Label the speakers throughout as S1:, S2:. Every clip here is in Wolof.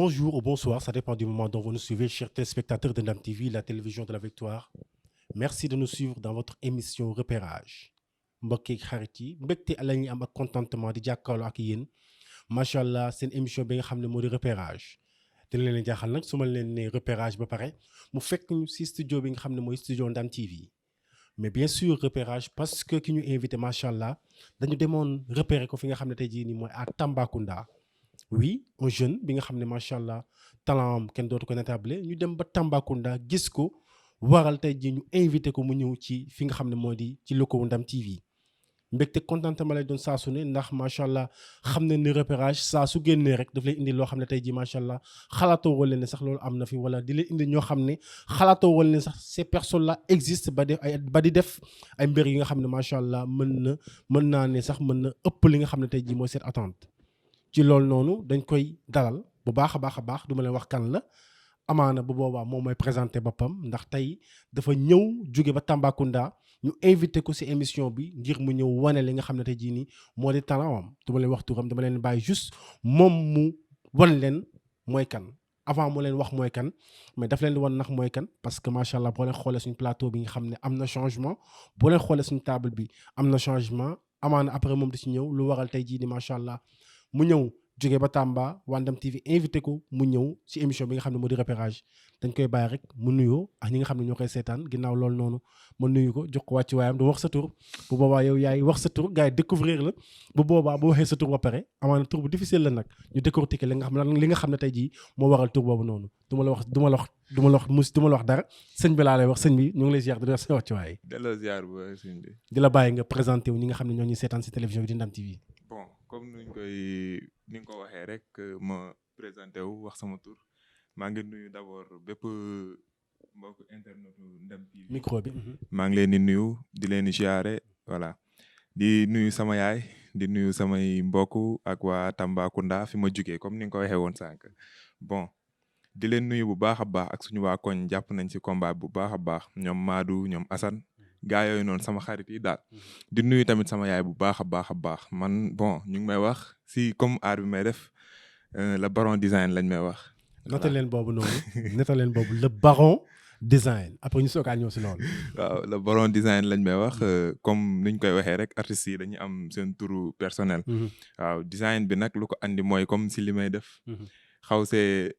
S1: bonjour ou bonsoir, ça dépend du moment dont vous nous suivez, chers téléspectateurs de Ndam TV, la télévision de la victoire. Merci de nous suivre dans votre émission Repérage. mbokk yi xarit yi mbégte la ñuy am ak contentement di jàkkaarloo ak yéen macha allah seen émission bi nga xam ne moo di repérage dina leen jaaxal nag su ma leen nee repérage ba pare mu fekk ñu si studio bi nga xam ne mooy studio Ndam TV mais bien sûr repérage parce que ki ñu invité macha allah dañu demoon repérer ko fi nga xam ne tey jii nii mooy à Tambacounda. Oui un jeune bi nga xam ne macha allah talent am kenn dootu ko natable ñu dem ba Tambacounda gis ko waral tey jii ñu invité ko mu ñëw ci fi nga xam ne moo di ci locaux Ndam TV. mbégte contentement lay doon saa su ne ndax macha allah xam ne ni repérage saa su génnee rek daf lay indi loo xam ne tey jii macha allah xalaatoo wala ne sax loolu am na fi wala di lay indi ñoo xam ne xalaatoo wala ne sax ces personnes là existent ba di def ay mbir yi nga xam ne macha allah mën naa ne sax mën na ëpp li nga xam ne tey jii mooy cette attente. ci loolu noonu dañ koy dalal bu baax a baax du ma leen wax kan la amaana bu boobaa moom mooy présenté boppam ndax tey dafa ñëw jóge ba Tambacounda. ñu invité ko ci émission bi ngir mu ñëw wane li nga xam ne tey jii nii moo di talentam du ma leen wax turam dama leen bàyyi juste moom mu wan leen mooy kan avant mu leen wax mooy kan mais daf leen di wan nax mooy kan parce que macha allah boo leen xoolee suñu plateau bi nga xam ne am na changement boo leen xoolee suñu table bi am na changement amaana après moom di ci ñëw lu waral tey jii nii macha allah mu ñëw jóge ba Tamba waa Ndam TV invité ko mu ñëw ci émission bi nga xam ne moo di repérage dañ koy bàyyi rek mu nuyoo ak ñi nga xam ne ñoo koy seetaan ginnaaw loolu noonu ma nuyu ko jox ko wàcc waayam du wax sa tur bu boobaa yow yaay wax sa tur gars yi découvrir la bu boobaa bu waxee sa tur ba pare amaana tur bu difficile la nag ñu décortiquer li nga xam ne tey jii moo waral tur boobu noonu du ma la wax dara sëñ bi laa lay wax sëñ bi ñu ngi lay ziar di wax sa wàcc waay.
S2: delloo ziar bu sëñ bi.
S1: di la bàyyi nga présenté wu ñi nga xam ne ñoo ñuy seetaan ci télévision bi di Ndam TV.
S2: bon comme ni nga ko waxee rek ma présenté wu wax sama tur maa ngi nuyu d'abord bépp mbokk internet Ndam TV.
S1: micro bi.
S2: maa ngi leen di nuyu di leen di ziare voilà di nuyu sama yaay di nuyu samay mbokk ak waa Tambacounda fi ma jugee comme ni nga ko waxee woon sànq bon di leen nuyu bu baax a baax ak suñu waa koñ jàpp nañ ci combat bu baax a baax ñoom Madou ñoom Assane gaa yooyu noonu sama xarit yi daal di nuyu tamit sama yaay bu baax a baax man bon ñu ngi may wax si comme art bi may def le baron design lañ may wax.
S1: noté leen boobu noonu noté leen boobu le baron design après ñu soogaa ñëw si loolu.
S2: waaw le baron design lañ may wax comme niñ koy waxee rek artistes yi dañuy am seen turu personnel. waaw design bi nag lu ko andi mooy comme si li may def. xaw see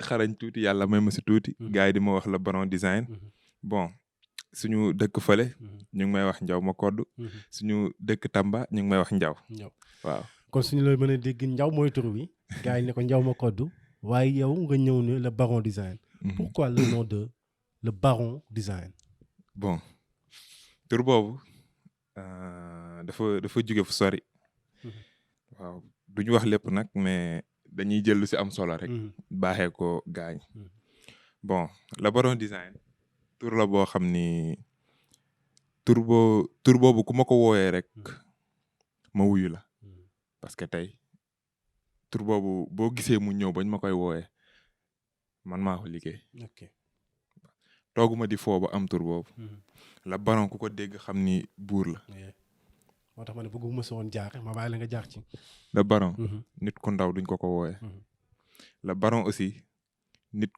S2: xarañ tuuti yàlla may ma si tuuti. gars yi di ma wax le baron design. bon suñu dëkk fële. ñu ngi may wax njaw ma kodd. suñu dëkk Tamba ñu ngi may wax njaw. waaw
S1: kon suñu la mën a dégg njaw mooy tur bi. gars yi ne ko njaw ma kodd. waaye yow nga ñëw ne le baron design. pourquoi le nom de le baron design.
S2: bon tur boobu dafa jóge fu sori. waaw duñu wax lépp nag mais dañuy jël lu si am solo rek. baaxee ko gaañ. bon le baron design tur la boo xam ni tur boobu ku ma ko wooyee rek ma wuyu la parce que tey. tur boobu boo gisee mu ñëw bañ ma koy wooyee man maa ko liggéey.
S1: ok
S2: tooguma di foo ba am tur boobu. la baron ku ko dégg xam ni buur la.
S1: moo tax ma ne bëgguma si woon jaar ma bàyyi la nga jaar ci.
S2: la baron. nit ku ndaw duñ ko wooyee. la baron aussi nit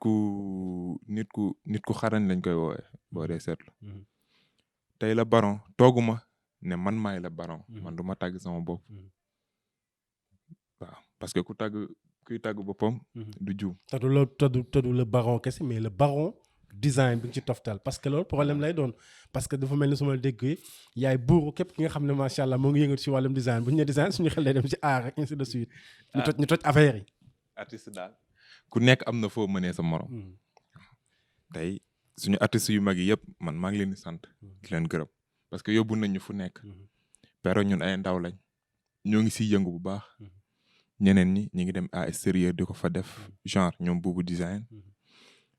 S2: ku xarañ lañ koy wooyee boo dee seetlu. tey la baron tooguma ne man maay la baron. man du ma tàgg sama bopp. waaw parce que kuy tàgg boppam. du juum.
S1: te du le baron kese mais le baron design bi nga ci toftal parce que loolu problème lay doon parce que dafa mel ni su ma déggee yaay buuru képp ki nga xam ne macha allah moo ngi yëngatu ci wàllum design bu ñu nee design suñu xel lay dem ci art rek ainsi de suite. ñu toj affaire yi.
S2: artiste daal ku nekk am na foo mënee sa morom. tey suñu artistes yu mag yi yëpp man maa ngi leen di sant. di leen gërëm parce que yóbbu nañ ñu fu nekk. pero ñun ay ndaw lañ ñoo ngi siy yëngu bu baax. ñeneen ñi ñu ngi dem à extérieur di ko fa def genre ñoom buubu design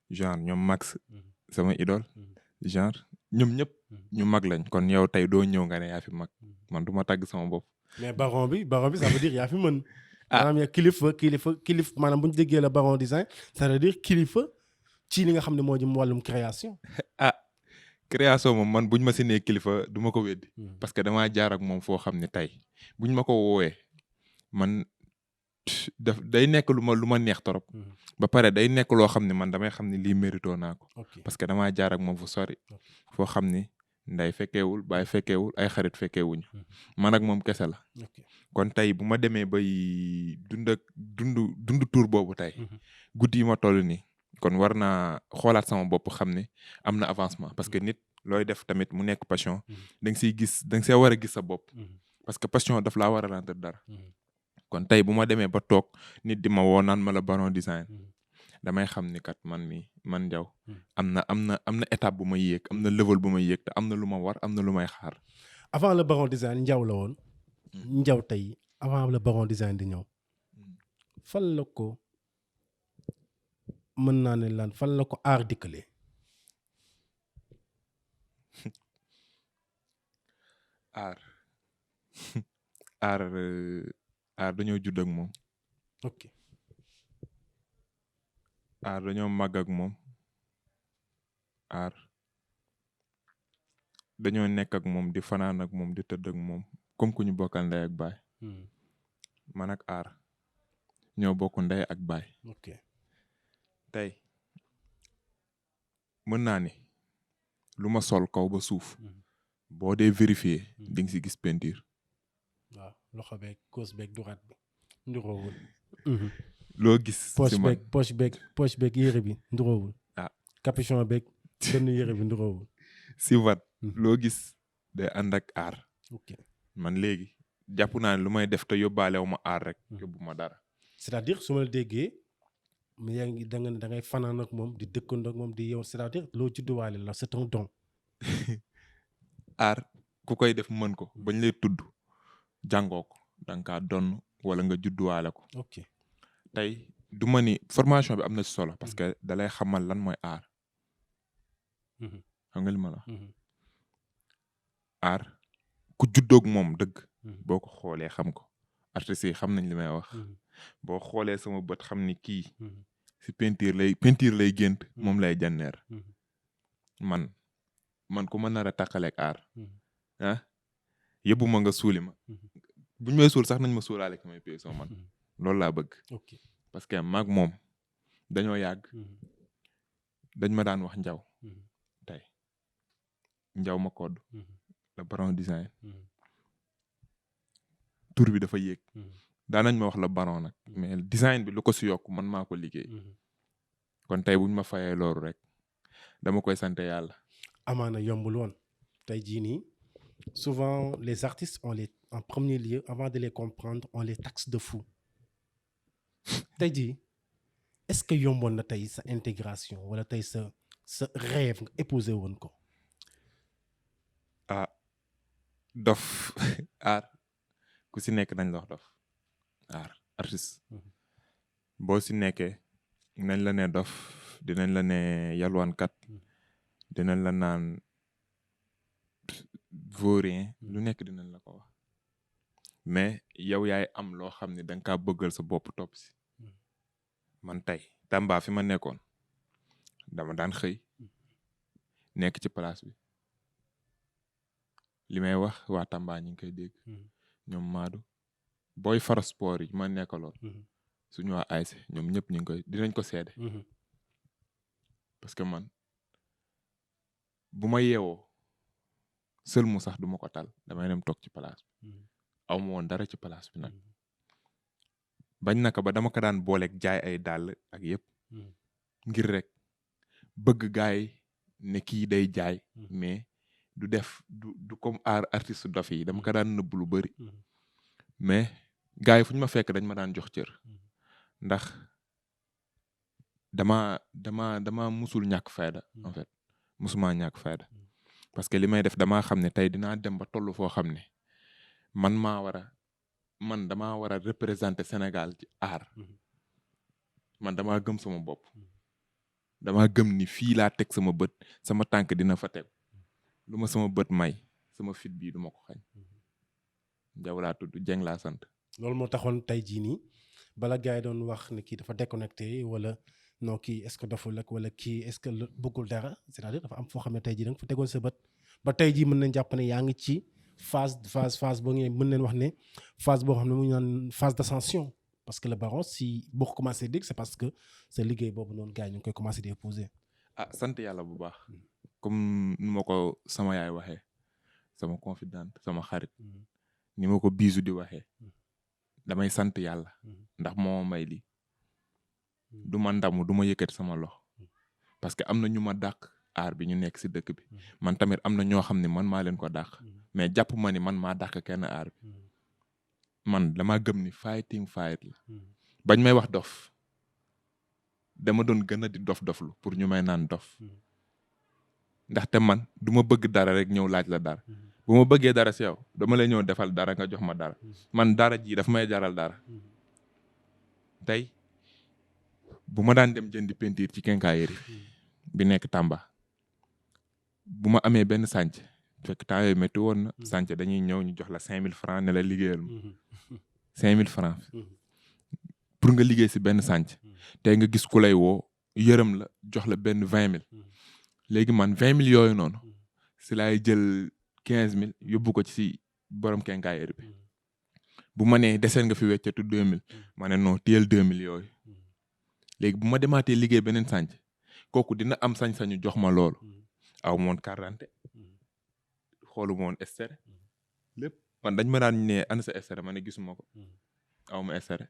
S2: genre ñoom Max sama idole genre ñoom ñëpp ñu mag lañ kon yow tey doo ñëw nga ne yaa fi mag man du ma tàgg sama bopp.
S1: mais baron bi ça veut dire yaa fi mën. maanaam yaa kilifa maanaam bu ñu déggee la baron design ça veut dire kilifa ci li nga xam ne moo jëm wàllum création.
S2: création moom man buñ ma si nee kilifa du ma ko weddi. parce que damaa jaar ak moom foo xam ne tey buñ ma ko woowee man day nekk lu ma neex torop. ba pare day nekk loo xam ne man damay xam ne lii mérito naa ko. parce que damaa jaar ak moom fu sori. foo xam ni nday fekkeewul baay fekkeewul ay xarit fekkeewuñu. man ak moom kese la. kon tey bu ma demee bay dund tour boobu tey. guddi yi ma toll nii. kon war naa xoolaat sama bopp xam ne am na avancement parce que nit looy def tamit mu nekk passion. da nga see war a gis sa bopp. parce que passion daf laa war a rendre dara. kon tey bu ma demee ba toog nit di ma woo naan ma la Baron Design damay xam ni kat man Ndiaw am na étape bu may yéeg am na level bu may yéeg te am na lu ma war am na lu may xaar.
S1: avant le Baron Design Ndiaw la woon. Ndiaw tey avant le Baron Design di ñëw. fan la ko mën naa ne lan fan la ko aar dikkalee.
S2: aar dañoo judd ak moom.
S1: ok.
S2: aar dañoo màgg ak moom. aar dañoo nekk ak moom di fanaan ak moom di tëdd ak moom comme ku ñu bokkal ndey ak baay. man ak aar ñoo bokk ndey ak baay.
S1: ok.
S2: tey mën naa ni lu ma sol kaw ba suuf. boo dee vérifier di nga si gis peinture.
S1: waaw loxo beeg gauche beeg droite bi nduroowul.
S2: loo gis si man
S1: poche beeg yére bi nduroowul. capuchon beeg benn yére bi nduroowul.
S2: si wat loo gis day ànd ak aar.
S1: ok
S2: man léegi jàpp naa ne lu may def te yóbbaale wu ma aar rek. yóbbu ma dara.
S1: c'est-à-dire su ma la déggee yaa ngi da ngay fanaan ak moom di dëkkandoo ak moom di yow c'est-à-dire loo judduwaale la c'est un don.
S2: aar ku koy def mën ko bañ lay tudd jàngoo ko da nga kaa donn wala nga judduwaale ko.
S1: ok
S2: tey du ma ni formation bi am na ci solo parce que dalay xamal lan mooy aar. xam nga li ma la wax. aar ku juddoog moom dëgg. boo ko xoolee xam ko artistes yi xam nañ li may wax. boo xoolee sama bët xam ni kii. si peinture lay gént moom lay janneer. man ku ma nar a tàqaleeg aar. yëbbu ma nga suuli ma. buñ may suul sax nañ ma suulaale ki may peesoo man. loolu laa bëgg. parce que maag moom dañoo yàgg. dañ ma daan wax Ndiaw. tey Ndiaw ma kodd. le Baron Design. tur bi dafa yéeg. daanañ ma wax la Baron nag. mais design bi lu ko si yokk man maa ko liggéey. kon tey buñ ma fayee loolu rek dama koy sant yàlla.
S1: amaana yombul woon tey jii nii souvent les artistes en premier lieu avant de les comprendre on les taxe de fou tey jii est-ce que yomboon na tey sa intégration wala tey sa rêve nga épousé woon ko.
S2: dof aar ku si nekk nañ la wax dof aar artiste boo si nekkee nañ la ne dof dinañ la ne yalwaankat dinañ la naan vaurien lu nekk dinañ la ko wax mais yow yaay am loo xam ne danga kaa bëggal sa bopp topp si. man tey Tamba fi ma nekkoon dama daan xëy nekk ci place bi li may wax waa Tamba ñu ngi koy dégg. ñoom Maadu booy fara sport yi ma nekkaloon suñu waa ASC ñoom ñëpp ñu ngi koy dinañ ko seede. parce que man bu ma yeewoo sël mu sax du ma ko tal damay dem toog ci place bi. aw ma woon dara ci place bi nag. bañ naka ba dama ko daan booleeg jaay ay dàll ak yëpp. ngir rek bëgg gaay ne kii day jaay. mais du def du comme artiste dof yi dama ko daan nëbb lu bari. mais gaay fu ñu ma fekk dañ ma daan jox cër. ndax dama musul ñàkk fayda en fait musuma ñàkk fayda. parce que li may def damaa xam ne tey dinaa dem ba toll foo xam ne damaa war a représenter Sénégal ci art. man damaa gëm sama bopp. damaa gëm ni fii laa teg sama bët sama tànk dina fa teg lu ma sama bët may sama fit bii du ma ko xañ. Ndiaw laa tudd Dieng laa sant.
S1: loolu moo taxoon tey jii nii bala gars yi doon wax ne kii dafa déconnecté wala non kii est-ce que daful ak wala kii est-ce que bëggul dara c'est-à-dire dafa am foo xam ne tey jii da nga fa tegoon sa bët ba tey jii mën nañ jàpp ne yaa ngi ci phase boo ngeen mën leen wax ne phase boo xam ne mu ngi naan phase d'ascension. parce que le baron si boo ko commencé dégg c'est parce que sa liggéey boobu noonu gars yi ñu ngi koy commencé di épouser.
S2: ah sant yàlla bu baax comme nu ma ko sama yaay waxee sama confidente sama xarit ni ma ko biisu di waxee damay sant yàlla ndax moo may lii du ma ndamu du ma yëkkati sama loxo parce que am na ñu ma dàq aar bi ñu nekk si dëkk bi man tamit am na ñoo xam ne man maa leen ko dàq mais jàpp ma ni man maa dàq kenn aar bi man dama gëm ni fighting fight la bañ may wax dof dama doon gën a di dof-doflu pour ñu may naan dof ndaxte man du ma bëgg dara rek ñëw laaj la dara bu ma bëggee dara si yow dama lay ñëw defal dara nga jox ma dara man dara ji daf may jaral dara tey bu ma daan dem jëndi peinture ci quincaillerie bi nekk Tamba bu ma amee benn sànc fekk temps yooyu métti woon na sànc dañuy ñëw ñu jox la 5000 francs ne la liggéeyal ma 5000 francs pour nga liggéey si benn sànc tey nga gis ku lay woo yërëm la jox la benn 20000 léegi man 20000 yooyu noonu si laay jël 15000 yóbbu ko ci borom quincaillerie bi bu ma nee deseen nga fi weccetu 2000 ma ne non téyel 2000 yooyu léegi bu ma demaatee liggéey beneen sànc kooku dina am sañ-sañu jox ma loolu aw moon carte xoolu moon estere lépp man dañ ma daan ne an sa estere ma ne gisuma ko aw ma estere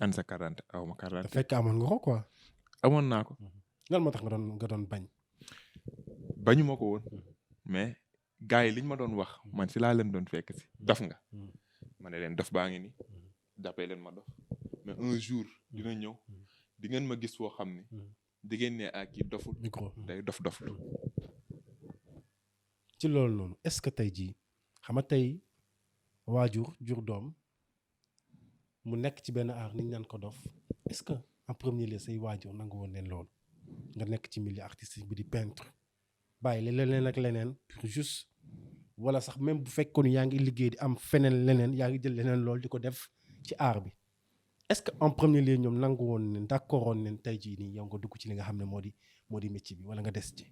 S2: an sa carte aw ma carte
S1: fekk amoon nga ko quoi.
S2: amoon naa ko.
S1: lan moo tax nga doon bañ.
S2: bañu ma ko woon mais gars yi liñ ma doon wax man si laa leen doon fekk si dof nga ma ne leen dof baa ngi ni jàppee leen ma dof mais un jour dina ñëw di ngeen ma gis foo xam ni di ngeen ne ak kii doful
S1: micro
S2: day dof lu
S1: ci loolu noonu est-ce que tey jii xam nga tey waajur jur doom mu nekk ci benn aar niñ naan ko dof est-ce que en premier lieu say waajur nangu woon leen loolu nga nekk ci milieu artistique bi di peintre bàyyi leneen ak leneen pour juste wala sax même bu fekkoon yaa ngi liggéey di am feneen leneen yaa ngi jël leneen loolu di ko def ci aar bi est-ce que en premier lieu ñoom nangu woon ne d'accord woon ne tey jii nii yow nga dugg ci li nga xam ne moo di métier bi wala nga des ci.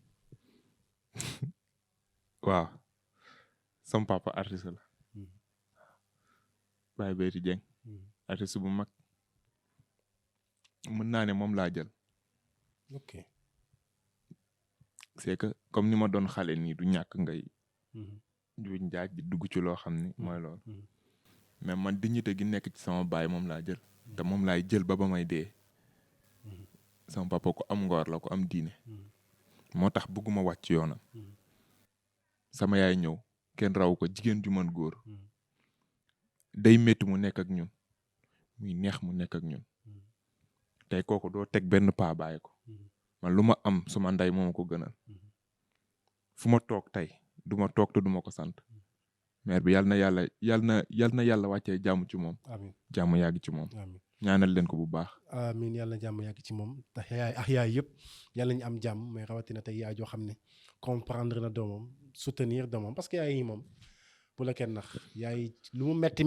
S2: waaw sama papa artiste la Baye Beyti Dieng artiste bu mag mën naa ne moom laa jël.
S1: ok
S2: c'est que comme ni ma doon xale nii du ñàkk ngay juñ jaaj di dugg ci loo xam ni mooy loolu mais man dignité gi nekk ci sama baay moom laa jël te moom laay jël ba may dee sama papa ko am ngor la ko am diine moo tax bëgguma wàcc yoonam sama yaay ñëw kenn raw ko jigéen ju mën góor day métti mu nekk ak ñun muy neex mu nekk ak ñun tey kooku doo teg benn paa bàyyi ko man lu ma am suma ndey moo ma ko gënal fu ma toog tey du ma toog te du ma ko sant maire bi yal na yàlla wàccee jàmm ci moom.
S1: amiin
S2: jàmm yàgg ci moom.
S1: amiin
S2: ñaanal leen ko bu baax.
S1: amiin yàlla na jàmm yàgg ci moom tax yaay yëpp yàlla ñu am jàmm mais rawatina tey yaay joo xam ne comprendre na doomam soutenir doomam parce que yaay yi moom bu la kenn nax yaay lu mu metti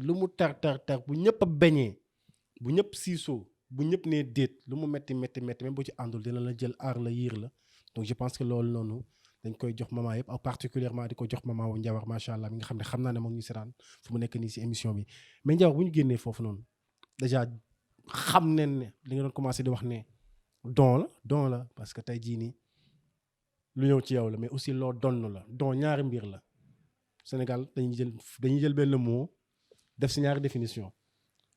S1: lu mu tar bu ñëpp a beñee bu ñëpp siisoo bu ñëpp nee déet lu mu metti même bu ci àndul dina la jël aar la yiir la donc je pense que loolu noonu dañ koy jox maman yëpp ak particulièrement di ko jox maman wu Ndiawar macha allah mi nga xam ne xam naa ne moom ñu seetaan fu mu nekk nii si émission bi mais Ndiawar bu ñu génnee foofu noonu déjà xam nañ ne li nga doon commencé di wax ne don la parce que tey jii nii lu ñëw ci yow la mais aussi loo donn la don ñaari mbir la Sénégal dañuy jël benn mot def si ñaari définition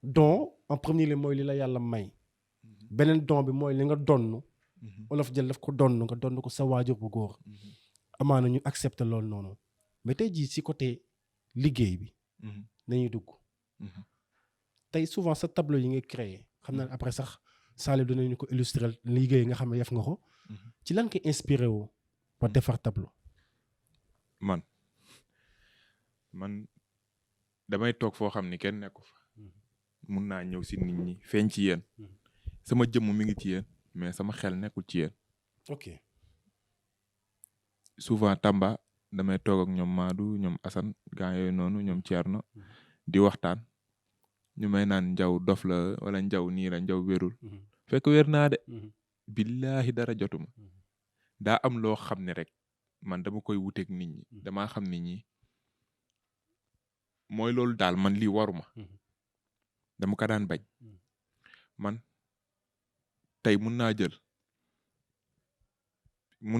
S1: don en premier lieu mooy li la yàlla may beneen don bi mooy li nga donn olof jël daf ko donn nga donn ko sa waajur bu góor amaana ñu accepter loolu noonu mais tey jii si côté liggéey bi nañuy dugg tey souvent sa tableau yi ngay créer xam naa après sax Salif dinañu ko illustrer liggéey nga xam ne def nga ko ci lan koy inspiré woo ba defar tableau
S2: man damay toog foo xam ni kenn nekku fa mun naa ñëw si nit ñi feeñ ci yéen sama jëmm mi ngi ci yéen mais sama xel nekkul ci yéen.
S1: ok
S2: souvent Tamba damay toog ak ñoom Madou ñoom Assane gaa yooyu noonu ñoom Thierno di waxtaan ñu may naan njaw dof la wala njaw nii la njaw wérul fekk wér naa de billaahi dara jotuma daa am loo xam ne rek man dama koy wuteeg nit ñi damaa xam nit ñi mooy loolu daal man lii waruma dama ko daan bañ man tey mun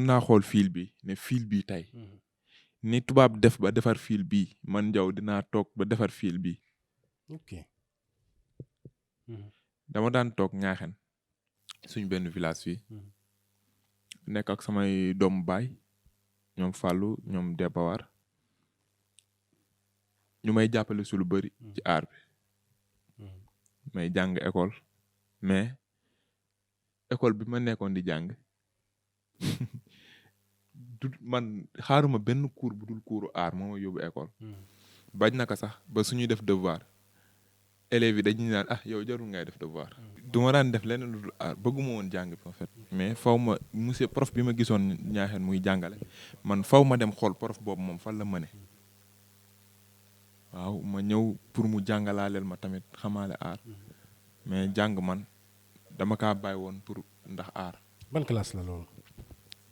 S2: naa xool fil bi ne fil bi tey ni tubaab def ba defar fil bi man Njaw dinaa toog ba defar fil bi
S1: ok
S2: dama daan toog Ñaaxen suñ benn village fii nekk ak samay doomu baay ñoom Fallou ñoom Debawar ñu may jàppale su lu bëri ci aar bi may jàng école mais école bi ma nekkoon di jàng du man xaaruma benn cours bu dul cours aar moo ma yóbbu école bañ naka sax ba suñuy def devoir élèves yi dañuy naan ah yow jarul ngay def devoir du ma daan def leneen lu dul aar bëgguma woon jàng bi en fait mais faw ma monsieur prof bi ma gisoon Ñaaxeen muy jàngale man faw ma dem xool prof boobu moom fan la mëne waaw ma ñëw pour mu jàngalaaleel ma tamit xamaale aar mais jàng man dama kaa bàyyi woon pour ndax aar.
S1: ban classe la loolu.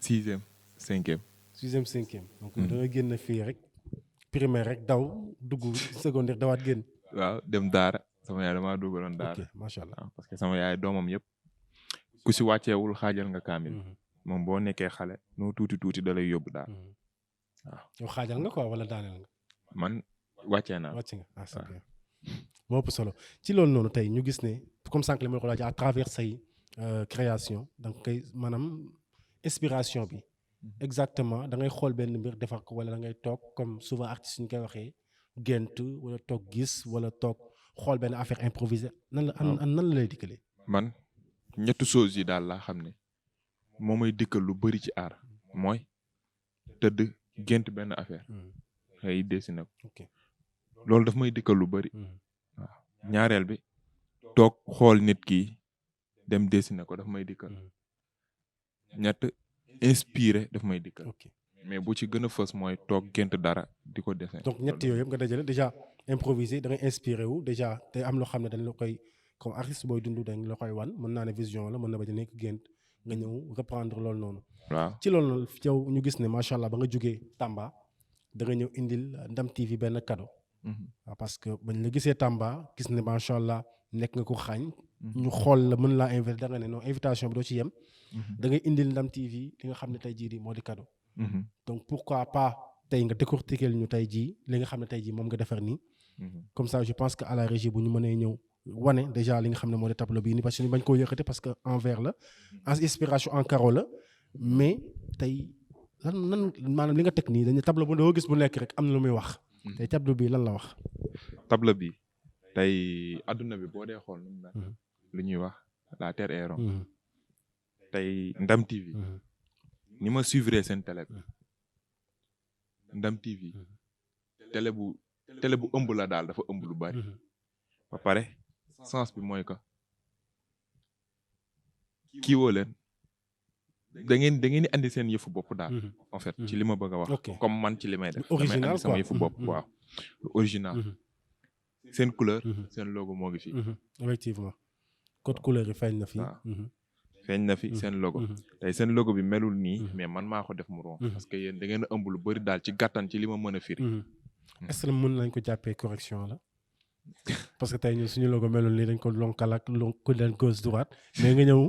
S2: 6e 5e.
S1: 6e 5e. donc da nga génn fii rek primaire rek daw dugg secondaire dawaat génn.
S2: waaw dem Daara sama yaay damaa dugaloon Daara.
S1: ok macha allah
S2: waaw parce que sama yaay doomam yëpp ku si wàcceewul xaajal nga kaamil. moom boo nekkee xale noo tuuti da lay yóbbu Daara waaw.
S1: yow xaajal nga quoi wala daaneel nga.
S2: man wàccee naa.
S1: wàcce nga ah c'est bien. moo ëpp solo ci loolu noonu tey ñu gis ne comme sànq li ma ko laaj à travers say création da nga koy maanaam inspiration bi exactement da ngay xool benn mbir defar ko wala da ngay toog comme souvent artistes ñu koy waxee gént wala toog gis wala toog xool benn affaire improvisée nan la lay dikkalee.
S2: man ñetti choses yi daal laa xam ne moo may dikkal lu bëri ci aar mooy tëdd gént benn affaire xëy dessiné ko loolu daf may dikkal lu bëri. waaw ñaareel bi toog xool nit ki dem dessiné ko daf may dikkal. ñett inspiré daf may dikkal. mais bu ci gën a fës mooy toog gént dara di ko dessiné.
S1: donc ñett yooyu yëpp nga dajale déjà improvisé da ngay inspiré wu déjà te am loo xam ne dañ la koy comme artiste booy dund dañ la koy wan mën naa ne vision la mën na ba nekk gént nga ñëw reprendre loolu noonu.
S2: waaw
S1: ci loolu noonu yow ñu gis ne macha allah ba nga jógee Tamba da nga ñëw indil Ndam TV benn cadeau. waaw parce que bañ la gisee Tamba gis ne macha allah nekk nga ko xaañ. ñu xool la mën laa invité da nga ne non invitation bi doo ci yem. da ngay indil Ndam TV li nga xam ne tey jii moo di cadeau. donc pourquoi pas tey nga décortiquer ñu tey jii li nga xam ne tey jii moom nga defar nii. comme ça je pense que à la régie bu ñu mënee ñëw wane déjà li nga xam ne moo di tableau bii nii parce que ñu bañ koo yëkkate parce que en verre la inspiration en carreau la mais tey lan maanaam li nga teg nii dañu tableau bu doo gis bu nekk rek am na lu muy wax. tey tableau bi lan la wax.
S2: tableau bi tey adduna bi boo dee xool lu ñuy wax la terre est ronde. tey Ndam TV. ni ma suivre seen télé bi. Ndam TV. télé bu ëmb la daal dafa ëmb lu bari. ba pare sens bi mooy que kii woo leen da ngeen di andi seen yëfu bopp daal. en fait ci li ma bëgg a wax. comme man ci li may def.
S1: original
S2: damay andi sama yëfu bopp waaw. original. seen couleur. seen logo moo ngi fi.
S1: effectivement code couleur yi feeñ na fi.
S2: feeñ na fi seen logo. tey seen logo bi melul nii. mais man maa ko def mu rond. parce que yéen da ngeen a ëmb lu bari daal ci gàttan ci li ma mën a firi.
S1: est-ce que mën nañ ko jàppee correction la. parce que tey ñun suñu logo melul nii dañ ko lonkal ak ko leen gauche droite mais nga ñëw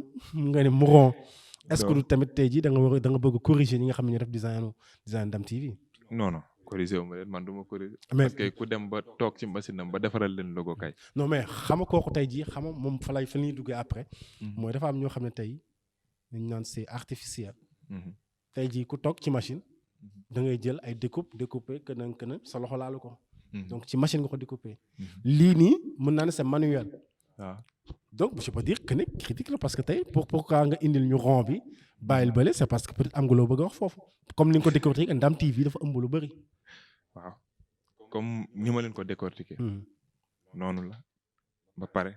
S1: nga ne mu rond. est-ce que tamit tey jii da nga bëgg corriger ñi nga xam ne ñu def design Ndam TV.
S2: non corriger wu ma leen man du ma corriger. parce que ku dem ba toog ci machine am ba defaral leen logo kay.
S1: non mais xam nga kooku tey jii xam nga moom fa ñuy duggee après. mooy dafa am ñoo xam ne tey dañu naan c'est artificiel. tey jii ku toog ci machine. da ngay jël ay découper keneen sa loxo laalu ko. donc ci machine nga ko découper. lii nii mën naa ne c'est manuel.
S2: waaw
S1: donc je peux dire que ne critique la parce que tey pourquoi nga indil ñu rond bi bàyyil bële c'est parce que peut-être am nga loo bëgg a wax foofu comme ni nga ko décortiquer Ndam TV dafa ëmb lu bëri.
S2: waaw comme ni ma leen ko décortiquer. noonu la ba pare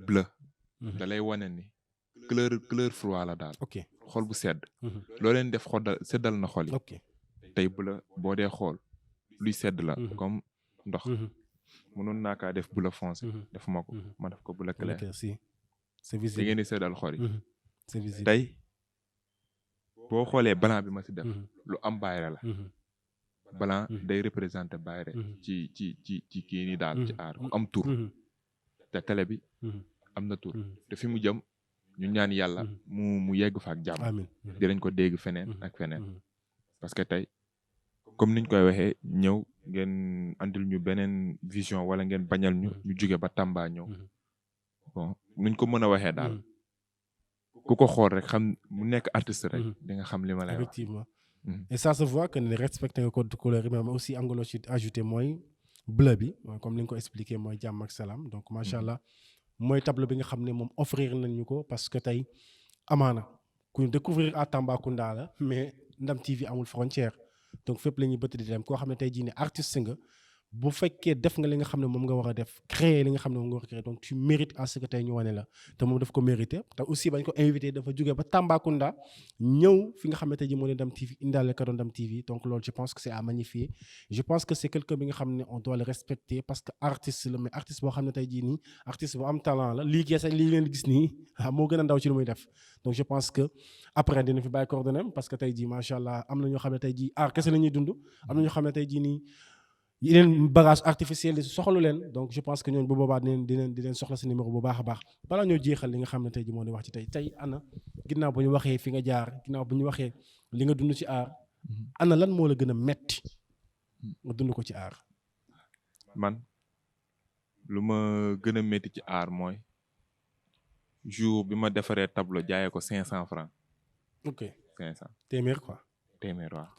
S2: bleu. da lay wane ni couleur froid la daal.
S1: ok
S2: xol bu sedd. loo leen def seddal na xol yi.
S1: ok
S2: tey bleu boo dee xool luy sedd la. comme ndox. mënoon naa kaa def bleu foncé. def ma ko ma def ko bleu clair.
S1: si c'est visible
S2: da ngeen di seddal xol yi.
S1: c'est visible
S2: tey boo xoolee blanc bi ma si def. lu am bayre la. blanc day représenter bayre ci kii nii daal ci aar ku am tur. te télé bi am na tur te fi mu jëm ñu ñaan yàlla mu yegg fa ak jàmm
S1: amiin
S2: dinañ ko dégg feneen ak feneen parce que tey comme niñ koy waxee ñëw ngeen andil ñu beneen vision wala ngeen bañal ñu jóge ba Tamba ñëw bon nuñ ko mën a waxee daal ku ko xool rek xam mu nekk artiste rek di nga xam li ma lay wax.
S1: Effectivement. Et ça se voit que ne respecté nga code de couleur yi mais aussi am nga loo ci ajouté mooy bleu bi comme li nga ko expliqué mooy jàmm ak salaam donc macha allah mooy tableau bi nga xam ne moom offrir nañ ñu ko parce que tey amaana ku ñu découvrir à Tambacounda la mais Ndam TV amul frontière donc fépp la ñuy bëtt di dem koo xam ne tey jii ne artiste nga bu fekkee def nga li nga xam ne moom nga war a def créer li nga xam ne moom nga war a créer donc tu mérites à ce que tey ñu wane la te moom daf ko mérité te aussi bañ ko invité dafa jógee ba Tambacounda ñëw fi nga xam ne tey jii moo ne Ndam TV indaale ka doon Ndam TV donc loolu je pense que c'est à magnifier je pense que c'est quelqu'un bi nga xam ne on doit le respecter parce que artiste la mais artiste boo xam ne tey jii nii artiste bu am talent la lii kese lii leen gis nii moo gën a ndaw ci lu muy def donc je pense que après dina fi bàyyi coordonnées parce que tey jii macha allah am na ñoo xam ne tey jii art kese la ñuy dund am na ñoo xam ne tey jii nii yeneen bagage artificiel yi soxalu leen donc je pense que ñooñu bu boobaa dinañ soxla sa numéro bu baax a baax balaa ñoo jeexal li nga xam ne tey ji moo di wax ci tey ana ginnaaw bu ñu waxee fi nga jaar ginnaaw bu ñu waxee li nga dund ci aar ana lan moo la gën a metti nga dund ko ci aar.
S2: man lu ma gën a metti ci aar mooy jour bi ma defaree tableau jaayee ko 500 francs.
S1: ok
S2: 500.
S1: téeméer quoi.
S2: téeméer waaw.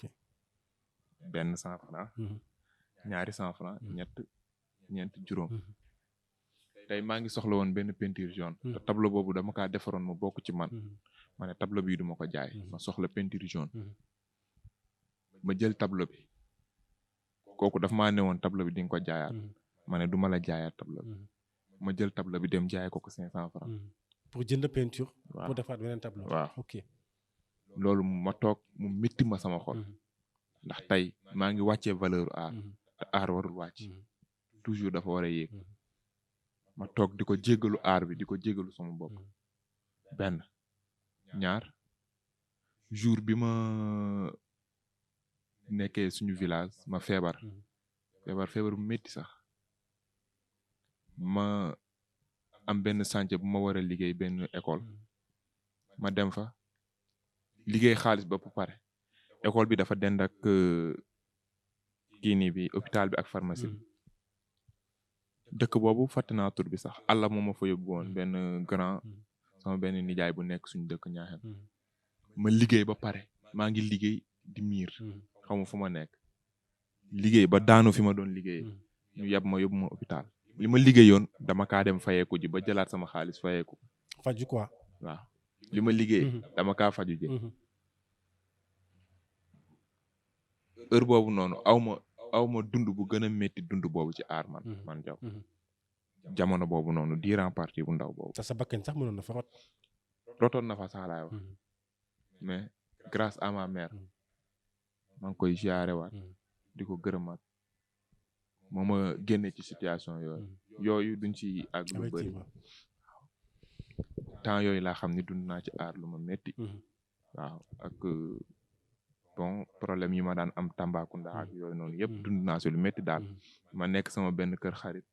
S2: benn 100 francs. ñaari 100 francs ñeent juróom tey maa ngi soxla woon benn peinture jaune te tableau boobu dama kaa defaroon mu bokk ci man ma ne tableau bii duma ko jaay ma soxla peinture jaune ma jël tableau bi kooku daf maa ne woon tableau bi di nga ko jaayaat ma ne duma la jaayaat tableau bi ma jël tableau bi dem jaay ko 500 francs
S1: pour jënd peinture
S2: waaw
S1: pour defaat beneen tableau
S2: waaw
S1: ok
S2: loolu ma toog mu métti ma sama xol ndax tey maa ngi wàccee valeur art te aar warul wàcc toujours dafa war a yéeg ma toog di ko jéggalu aar bi di ko jéggalu sama bopp benn ñaar jour bi ma nekkee suñu village ma feebar bu métti sax ma am benn chantier bu ma war a liggéey benn école ma dem fa liggéey xaalis ba pare école bi dafa dend ak kii bi hôpital bi ak pharmacie bi dëkk boobu fàtte naa tur bi sax àlla moo ma fa yóbbu woon benn grand sama benn nijaay bu nekk suñu dëkk ñaaxen ma liggéey ba pare maa ngi liggéey di miir xamu fu ma nekk liggéey ba daanu fi ma doon liggéey ñu yeb ma yóbbu ma hôpital li ma liggéeyoon dama kaa dem fayeeku ji ba jëlaat sama xaalis fayeeku
S1: faju quoi
S2: waaw li ma liggéey dama kaa faju ji heure boobu noonu aw ma dund bu gën a métti dund boobu ci aar man jaw jamono boobu noonu durant partie bu ndaw boobu.
S1: te sa bakkan sax mënoon na fa rot.
S2: rotoon na fa sax laay wax mais grâce à ma mère maa ngi koy ziare waat di ko gërëmaat moo ma génne ci situation yooyu duñ ci àgg lu bëri temps yooyu laa xam ni dund naa ci aar lu ma métti waaw ak bon problème yi ma daan am Tambacounda ak yooyu noonu yëpp dund naa si lu métti daal ma nekk sama benn kër xarit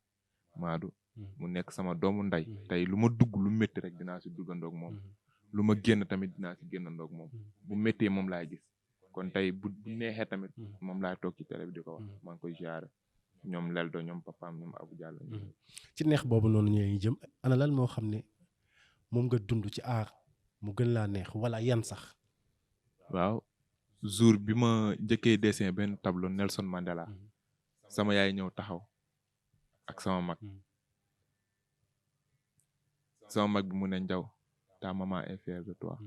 S2: Maadu mu nekk sama doomu ndey tey lu ma dugg lu métti rek dinaa si duggandoog moom lu ma génn tamit dinaa si génnandoog moom bu méttee moom laay gis kon tey bu neexee tamit moom laay toog ci télé bi di ko wax maa ngi koy ziare ñoom Leldo ñoom papaam ñoom Abou Diallo
S1: ci neex boobu noonu ñu jëm ana lan moo xam ne moom nga dund ci aar mu gën laa neex wala yan sax.
S2: waaw jour bi ma njëkkee dessin benn tableau Nelson Mandela sama yaay ñëw taxaw ak sama mag bi mu ne Njaw ta maman est fière de toi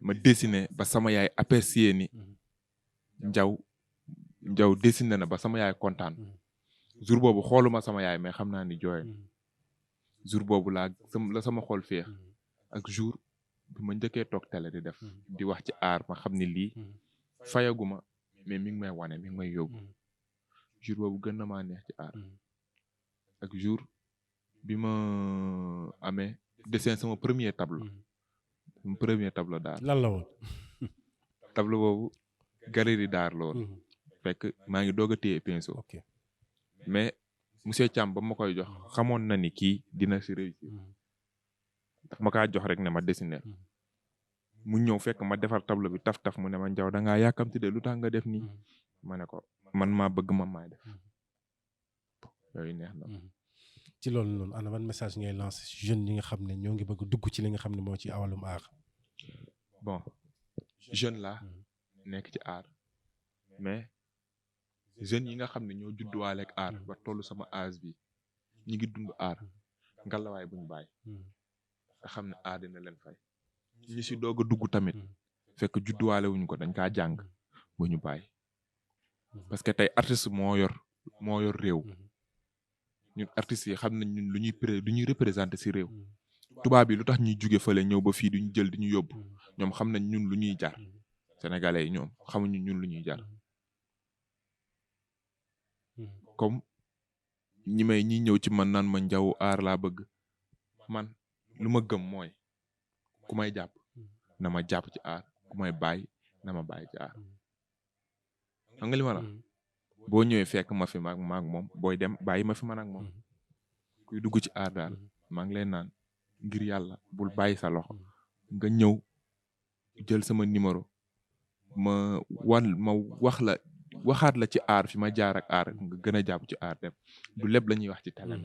S2: ma dessiné ba sama yaay apprécié ni Njaw dessiné na ba sama yaay kontaan jour boobu xooluma sama yaay mais xam naa ni jooy jour boobu la sama xol féex ak jour bi ma njëkkee toog télé di def di wax ci aar ma xam ni lii fayaguma mais mi ngi may wane mi ngi may yóbbu jour boobu gën na maa neex ci aar ak jour bi ma amee dessin sama premier tableau d'art
S1: lan la woon
S2: tableau boobu galerie d'art la woon fekk maa ngi doog a téye pinceau mais monsieur Thiam ba ma koy jox xamoon na ni kii dina si réussir daf ma kaa jox rek ne ma dessiner mu ñëw fekk ma defar tableau bi taf mu ne ma Njaw da ngaa yàkkamti de lu tax nga def nii ma ne ko man maa bëgg ma maay def yooyu neex na.
S1: ci loolu noonu ana ban message ngay lancé jeunes yi nga xam ne ñoo ngi bëgg dugg ci li nga xam ne moo ci awalum aar.
S2: bon jeune la nekk ci aar mais jeunes yi nga xam ne ñoo judduwaale ak aar ba tollu sama âge bi ñi ngi dund aar ngalawaay buñ bàyyi nga xam ne aar dina leen fay ñi si doog a dugg tamit fekk judduwaale wuñ ko dañ kaa jàng bu ñu bàyyi parce que tey artiste moo yor réew ñun artistes yi xam nañ ñun lu ñuy représenté si réew tubaab yi lu tax ñuy jóge fële ñëw ba fii duñu jël di ñu yóbbu ñoom xam nañ ñun lu ñuy jar sénégalais yi ñoom xamuñu ñun lu ñuy jar comme ñi ñëw ci man naan ma Njaw aar laa bëgg man lu ma gëm mooy ku may jàpp na ma jàpp ci aar ku may bàyyi na ma bàyyi ci aar xam nga li ma la boo ñëwee fekk ma fi maag moom booy dem bàyyi ma fi man ak moom kuy dugg ci aar daal maa ngi leen naan ngir yàlla bul bàyyi sa loxo nga ñëw jël sama numéro ma wax la waxaat la ci aar fi ma jaar ak aar nga gën a jàpp ci aar dem du lépp la ñuy wax ci télé.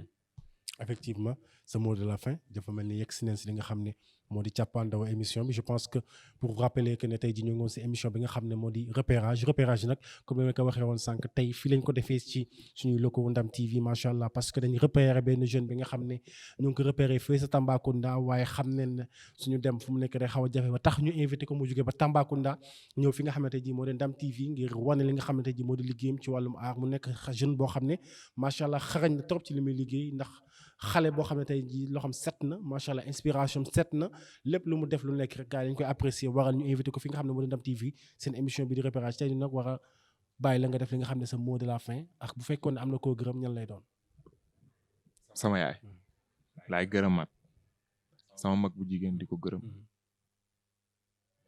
S1: effectivement ce mot de la fin dafa mel ni yegg si nañ si li nga xam ne moo di càppaandaw émission bi je pense que pour rappeler que ne tey ji ñu ngi woon si émission bi nga xam ne moo di repérage nag comme ni ma ko waxee woon sànq tey fii lañ ko defee ci suñuy locaux Ndam TV macha allah parce que dañu repérer benn jeune bi nga xam ne ñu ngi ko repérer fii sa Tambacounda waaye xam nañ ne suñu dem fu mu nekk day xaw a jafe ba tax ñu invité ko mu jógee ba Tambacounda ñëw fi nga xamante ji moo di Ndam TV ngir wane li nga xamante ji moo di liggéeyam ci wàllum art mu nekk jeune boo xam ne macha allah xarañ na trop ci li muy liggéey ndax xale boo xam ne tey jii loo xam set na macha allah inspiration set na lépp lu mu def lu nekk rek gars yi dañu koy apprécier waral ñu invité ko fi nga xam ne moo di Ndam TV seen émission bi di repérage tey ñu nag war a bàyyi la nga def li nga xam ne sa mot de la fin ak bu fekkoon ne am na koo gërëm ñan lay doon.
S2: sama yaay laay gërëmaat sama mag bu jigéen di ko gërëm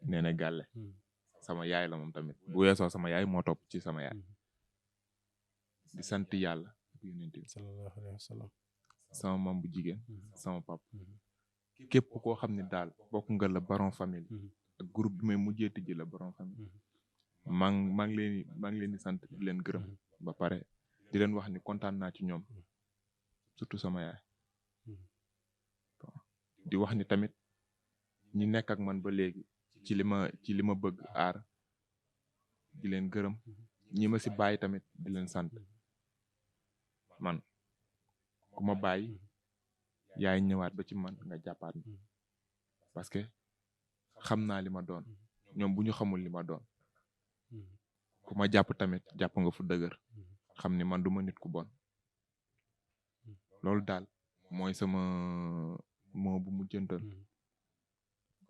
S2: nee na gàlle sama yaay la moom tamit bu weesoo sama yaay moo topp ci sama yaay di sant yàlla yonent bi
S1: sallallahu alayhi wa sallam
S2: sama mam bu jigéen sama pap képp koo xam ne daal bokk nga la Baron Famille ak groupe bi may mujjee tijji la Baron Famille maa ngi leen di sant di leen gërëm ba pare di leen wax ni kontaan naa ci ñoom surtout sama yaay di wax ni tamit ñi nekk ak man ba léegi ci li ma bëgg aar di leen gërëm ñi ma si bàyyi tamit di leen sant man ku ma bàyyi yaay ñëwaat ba ci man nga jàppaat mi parce que xam naa li ma doon ñoom bu ñu xamul li ma doon ku ma jàpp tamit jàpp nga fu dëgër xam ni man du ma nit ku bon loolu daal mooy sama moo bu mu jëntal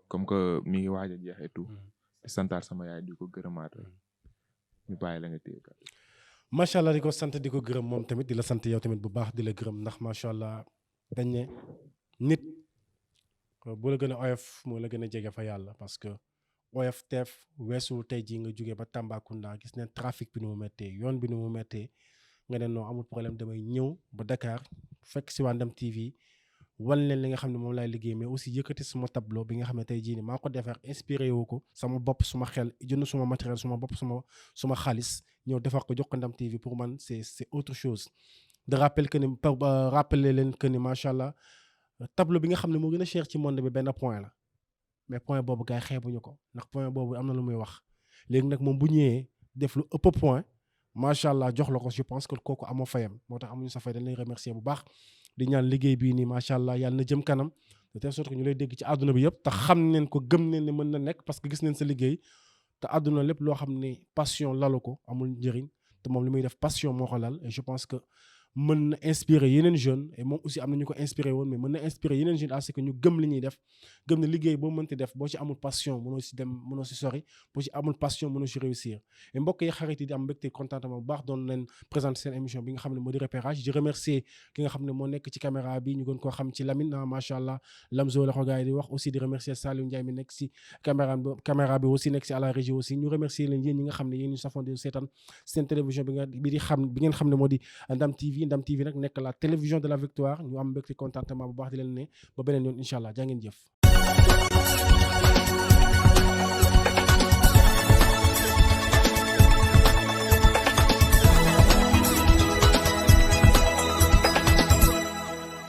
S2: comme que mi ngi waaj a jeex et tout di santaat sama yaay di ko gërëmaat ñu bàyyi la nga téye kat
S1: macha allah di ko sant di ko gërëm moom tamit di la sant yow tamit bu baax di la gërëm ndax macha allah dañ ne nit bu la gën a oyof moo la gën a jege fa yàlla parce que oyof teef weesul tey jii nga jógee ba Tambacounda gis ne trafic bi nu mu méttee yoon bi nu mu méttee nga ne non amul problème damay ñëw ba Dakar fekk si waa Ndam TV wan leen li nga xam ne moom laay liggéey mais aussi yëkkati suma tableau bi nga xam ne tey jii ni maa ko defar inspiré wu ko sama bopp suma xel jënd suma matériel suma bopp suma xaalis ñëw defar ko jox ko Ndam TV pour man c'est autre chose de rappel que ni rappeler leen que ni macha allah tableau bi nga xam ne moo gën a cher ci monde bi benn point la mais point boobu gars yi xeebuñu ko ndax point boobu am na lu muy wax léegi nag moom bu ñëwee def lu ëpp point macha allah jox la ko je pense que kooku amoo fayam moo tax amuñu sa fay dañ lay remercier bu baax di ñaan liggéey bii nii macha allah yàlla na jëm kanam de telle sorte que ñu lay dégg ci àdduna bi yëpp te xam neen ko gëm neen ne mën na nekk parce que gis neen sa liggéey te àdduna lépp loo xam ne passion lalu ko amul njëriñ te moom li muy def passion moo ko lal et je pense que mën na inspirer yeneen jeunes et moom aussi am na ñu ko inspiré woon mais mën na inspirer yeneen jeunes à ce que ñu gëm li ñuy def gëm ne liggéey boo mënti def boo ci amul passion mënoo si dem mënoo si sori boo ci amul passion mënoo si réussir et mbokk yi xarit yi di am mbégte contentement bu baax doon leen présenter seen émission bi nga xam ne moo di repérage di remercier ki nga xam ne moo nekk ci caméra bi ñu gën koo xam ci Lamine macha allah Lamzo la ko gars yi di wax aussi di remercier Saliou Ndiaye mi nekk si caméra bi aussi nekk si à la régie aussi ñu remercier leen yéen ñi nga xam ne yéen ñu safoon di seetaan seen télévision bi ngeen xam ne moo di Ndam TV TV Ndam TV nag nekk la télévision de la victoire ñu am mbégte contentement bu baax di leen ne ba beneen yoon incha allah jaa ngeen jëf